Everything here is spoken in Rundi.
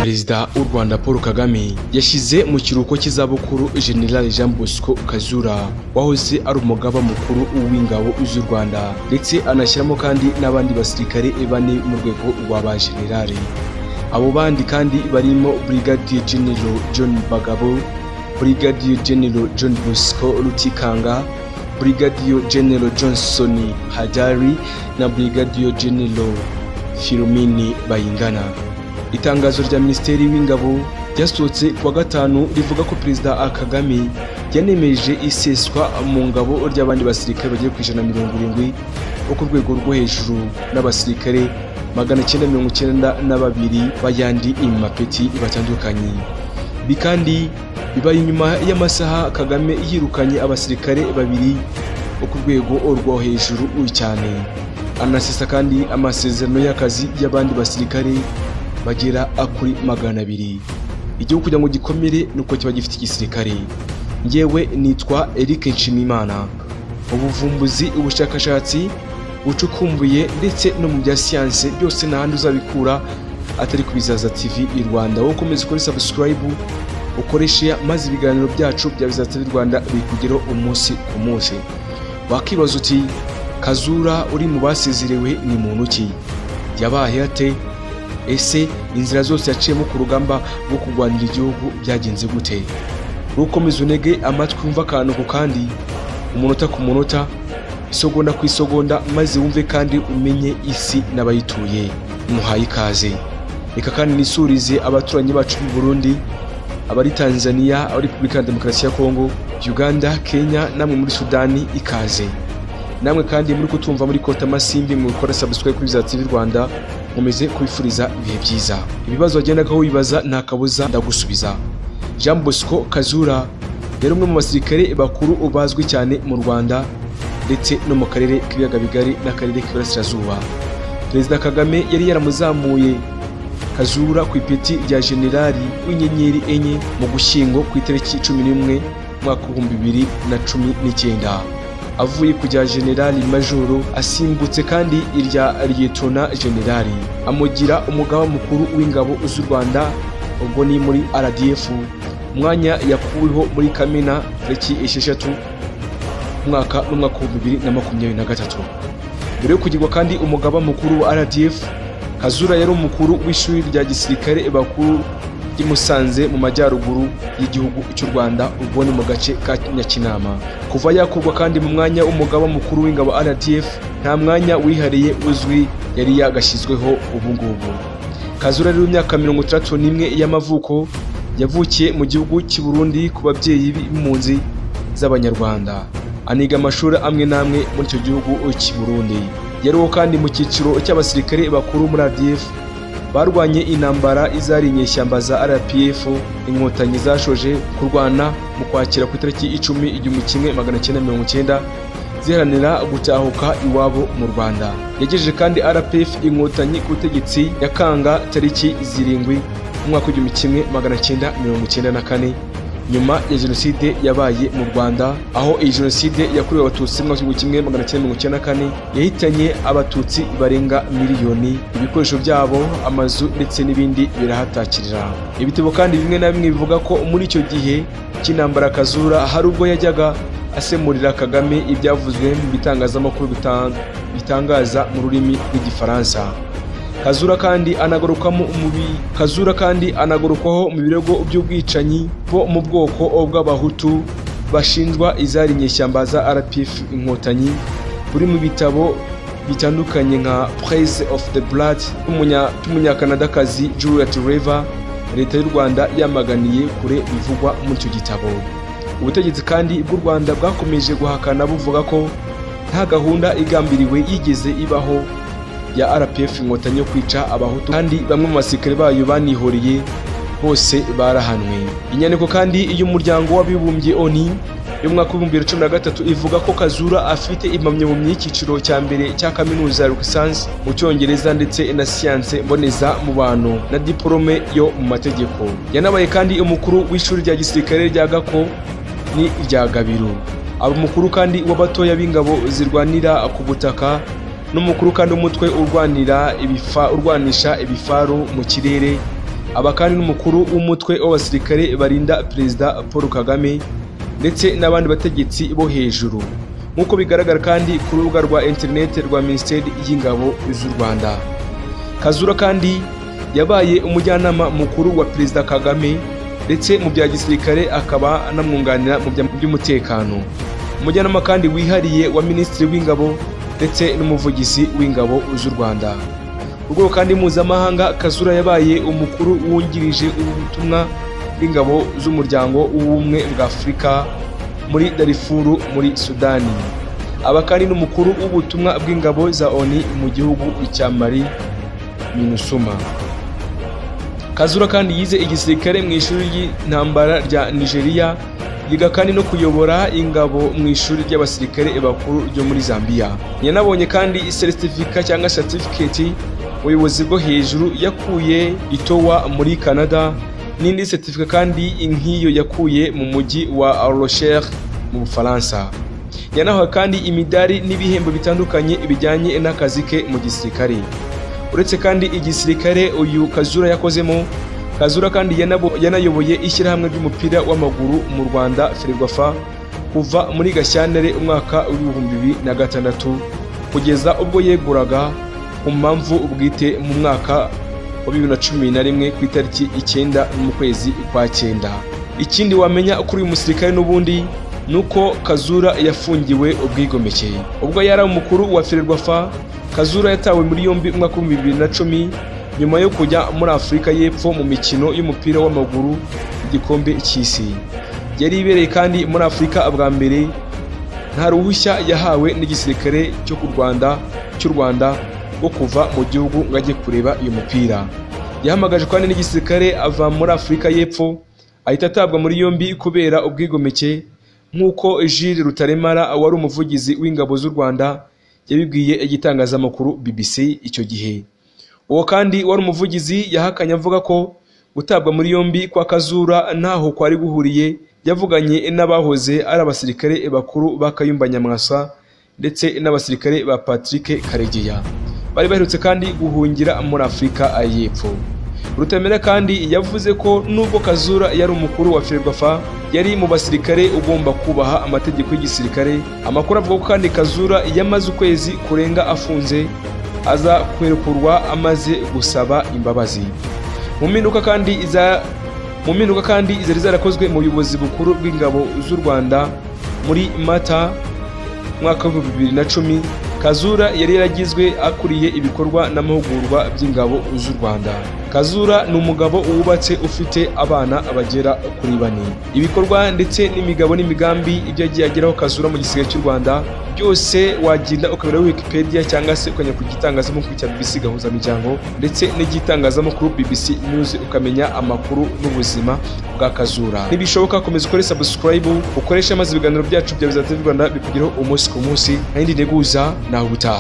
Perezida w'u Rwanda Paul Kagame yashyize mu kiruhuko cy'izabukuru General Jean Bosco Kazura wahoze ari umugaba mukuru w'ingabo z'u Rwanda, ndetse anashyiramo kandi n'abandi basirikare bane mu rwego rwa ba general. Abo bandi kandi barimo Brigadier General John Bagabo, Brigadier General John Bosco Rutikanga, Brigadier General Johnson Hadari na Brigadier General Philomene Bayingana. Itangazo rya Minisiteri w'Ingabo ryasohotse kuwa gatanu rivuga ko Perezida Kagame yanemeje iseswa mu ngabo ry'abandi basirikare bagera ku 170 bo ku rwego rwo hejuru n'abasirikare 992 bayandi imapeti batandukanye. Ibi kandi bibaye inyuma y'amasaha Kagame yirukanye abasirikare babiri bo ku rwego rwo hejuru cyane, anasesa kandi amasezerano y'akazi y'abandi basirikare bagera kuri 200. Igihugu kugira ngo gikomere nuko kiba gifite igisirikare. Ngewe nitwa Eric Nshimimana. Ubuvumbuzi, ubushakashatsi bucukumbuye ndetse no mu bya siyanse byose nta handi uzabikura atari ku Bizaza TV i Rwanda. Wowe ukomeze ukore subscribe, ukore share, maze ibiganiro byacu bya Bizaza TV Rwanda bikugeraho umunsi ku munsi. Wakibaza uti Kazura uri mu basezerewe ni muntu ki? Yabaye ate? Ese inzira zose yaciyemo ku rugamba rwo kurwanira igihugu byagenze gute? Ukomeze unege amatwi wumva akantu ku kandi, umunota ku munota, isogonda ku isogonda, maze wumve kandi umenye isi n'abayituye. Muhaye ikaze. Reka kandi nisurize abaturanyi bacu b'u Burundi, abari Tanzania, abari Repubulika ya Demokarasi ya Kongo, Uganda, Kenya namwe muri Sudani, ikaze. Namwe kandi muri kutumva muri Kota Masimbi mu gukora subscribe kuri Bizaza TV Rwanda, nkomeze kubifuriza ibihe byiza. Ibibazo wagendaga wibaza nta kabuza ndagusubiza. Jean Bosco Kazura yari umwe mu basirikare bakuru bazwi cyane mu Rwanda ndetse no mu karere k'ibiyaga bigari n'akarere k'iburasirazuba. Perezida Kagame yari yaramuzamuye Kazura ku ipeti rya generali w'inyenyeri 4 mu Gushyingo ku itariki 11 mwaka 2019. Avuye kujya generali majoro asimbutse kandi irya liyetona generali, amugira umugaba mukuru w'ingabo z'u Rwanda, ubwo ni muri RDF, umwanya yakuweho muri Kamena tariki 6 umwaka n'umwaka 2023. Mbere yo kugirwa kandi umugaba mukuru wa RDF, Kazura yari umukuru w'ishuri rya gisirikare bakuru ry'i Musanze mu majyaruguru y'igihugu cy'u Rwanda, ubwo ni mu gace ka Nyakinama. Kuva yakurwa kandi mu mwanya w'umugaba mukuru w'ingabo RDF, nta mwanya wihariye uzwi yari yagashyizweho ubu ngubu. Kazura rero imyaka 61 y'amavuko, yavukiye mu gihugu cy'i Burundi ku babyeyi b'impunzi z'Abanyarwanda. Aniga amashuri amwe n'amwe muri icyo gihugu cy'i Burundi. Yariho kandi mu cyiciro cy'abasirikare bakuru muri RDF barwanye intambara izari inyeshyamba za RPF Inkotanyi zashoje kurwana mu kwakira ku itariki 10 1990 ziharanira gutahuka iwabo mu Rwanda. Yagejeje kandi RPF Inkotanyi ku butegetsi Nyakanga tariki 7 umwaka 1994, nyuma ya jenoside yabaye mu Rwanda, aho iyi jenoside yakorewe Abatutsi mu mwaka 1994 yahitanye Abatutsi barenga miliyoni, ibikoresho byabo, amazu ndetse n'ibindi birahatakirira. Ibitabo kandi bimwe na bimwe bivuga ko muri icyo gihe cy'intambara Kazura hari ubwo yajyaga asemurira Kagame ibyavuzwe mu bitangazamakuru bitangaza mu rurimi rw'Igifaransa. Kazura kandi anagarukwaho mu birego by'ubwicanyi bo mu bwoko bw'Abahutu bashinjwa izari inyeshyamba za RPF Inkotanyi, buri mu bitabo bitandukanye nka Praise of the Blood y'umunyakanadakazi Juliet River. Leta y'u Rwanda yamaganiye kure bivugwa muri icyo gitabo. Ubutegetsi kandi bw'u Rwanda bwakomeje guhakana buvuga ko nta gahunda igambiriwe yigeze ibaho ya RPF Inkotanyi yo kwica Abahutu, kandi bamwe mu basirikare bayo banihoreye bose barahanwe. Inyandiko kandi y'umuryango w'abibumbye ONU y'umwaka 2013 ivuga ko Kazura afite impamyabumenyi y'icyiciro cya mbere cya kaminuza ya Licence mu Cyongereza ndetse na siyanse mboneza mubano na diplome yo mu mategeko. Yanabaye kandi umukuru w'ishuri rya gisirikare rya Gako ni irya Gabiro. Aba umukuru kandi w'abatoya b'ingabo zirwanira ku butaka n'umukuru kandi umutwe urwanira urwanisha ibifaru mu kirere Aba kandi n'umukuru w'umutwe w'abasirikare barinda Perezida Paul Kagame ndetse n'abandi bategetsi bo hejuru, nk'uko bigaragara kandi ku rubuga rwa internet rwa Minisiteri y'Ingabo z'u Rwanda. Kazura kandi yabaye umujyanama mukuru wa Perezida Kagame ndetse mu bya gisirikare akaba anamwunganira mu by'umutekano. Umujyanama kandi wihariye wa Minisitiri w'Ingabo ndetse n'umuvugizi w'Ingabo z'u Rwanda. Urwego kandi mpuzamahanga, Kazura yabaye umukuru wungirije ubutumwa bw'ingabo z'umuryango w'ubumwe bwa Afurika muri Darfur muri Sudani. Aba kandi n'umukuru w'ubutumwa bw'ingabo za ONU mu gihugu cya Mali, MINUSMA. Kazura kandi yize igisirikare mu ishuri ry'intambara rya Nigeria, yiga kandi no kuyobora ingabo mu ishuri ry'abasirikare bakuru ryo muri Zambia. Yanabonye kandi certificate cyangwa certificate ubuyobozi bwo hejuru yakuye Itowa muri Canada, n'indi certificate kandi nk'iyo yakuye mu mujyi wa Rochelle mu Bufaransa. Yanahawe kandi imidari n'ibihembo bitandukanye bijyanye n'akazi ke mu gisirikare. Uretse kandi igisirikare uyu Kazura yakozemo, Kazura kandi yanayoboye ishyirahamwe ry'umupira w'amaguru mu Rwanda FERWAFA kuva muri Gashyantare umwaka wa 2006 kugeza ubwo yeguraga ku mpamvu bwite mu mwaka wa 2011 ku itariki 9 mu kwezi kwa 9. Ikindi wamenya kuri uyu musirikare n'ubundi nuko Kazura yafungiwe ubwigomeke. Ubwo yari umukuru wa FERWAFA, Kazura yatawe muri yombi umwaka wa 2010 nyuma yo kujya muri Afurika y'Epfo mu mikino y'umupira w'amaguru igikombe cy'isi. Yari ibereye kandi muri Afurika bwa mbere, nta ruhushya yahawe n'igisirikare cyo ku Rwanda cy'u Rwanda rwo kuva mu gihugu ngo ajye kureba uyu mupira. Yahamagaje kandi n'igisirikare ava muri Afurika y'Epfo ahita atabwa muri yombi kubera ubwigomeke, nk'uko Jules Rutaremara wari umuvugizi w'ingabo z'u Rwanda yabibwiye igitangazamakuru BBC icyo gihe. Uwo kandi wari umuvugizi yahakanye avuga ko gutabwa muri yombi kwa Kazura ntaho kwari guhuriye, yavuganye n'abahoze ari abasirikare bakuru ba Kayumba Nyamwasa ndetse n'abasirikare ba Patrick Karegeya bari baherutse kandi guhungira muri Afurika y'Epfo. Rutamera kandi yavuze ko nubwo Kazura yari umukuru wa FERWAFA, yari mu basirikare ugomba kubaha amategeko y'igisirikare. Amakuru avuga ko kandi Kazura yamaze ukwezi kurenga afunze, aza kwerekurwa amaze gusaba imbabazi. Mu mpinduka kandi zari zarakozwe mu buyobozi bukuru bw'ingabo z'u Rwanda muri Mata mwaka wa 2010, Kazura yari yaragizwe akuriye ibikorwa n'amahugurwa by'ingabo z'u Rwanda. Kazura ni umugabo wubatse ufite abana bagera kuri 4. Ibikorwa ndetse n'imigabo n'imigambi ibyo yagiye ageraho Kazura mu gisirikare cy'u Rwanda byose wagenda ukabira Wikipedia cyangwa se ukajya ku gitangazamakuru cya BBC Gahuzamiryango ndetse n'igitangazamakuru BBC News ukamenya amakuru n'ubuzima bwa Kazura. Nibishoboka komeza ukore subscribe, ukoreshe maze ibiganiro byacu bya Bizatv Rwanda bikugeraho umunsi ku munsi. Nta yindi nteguza, naho ubutaha.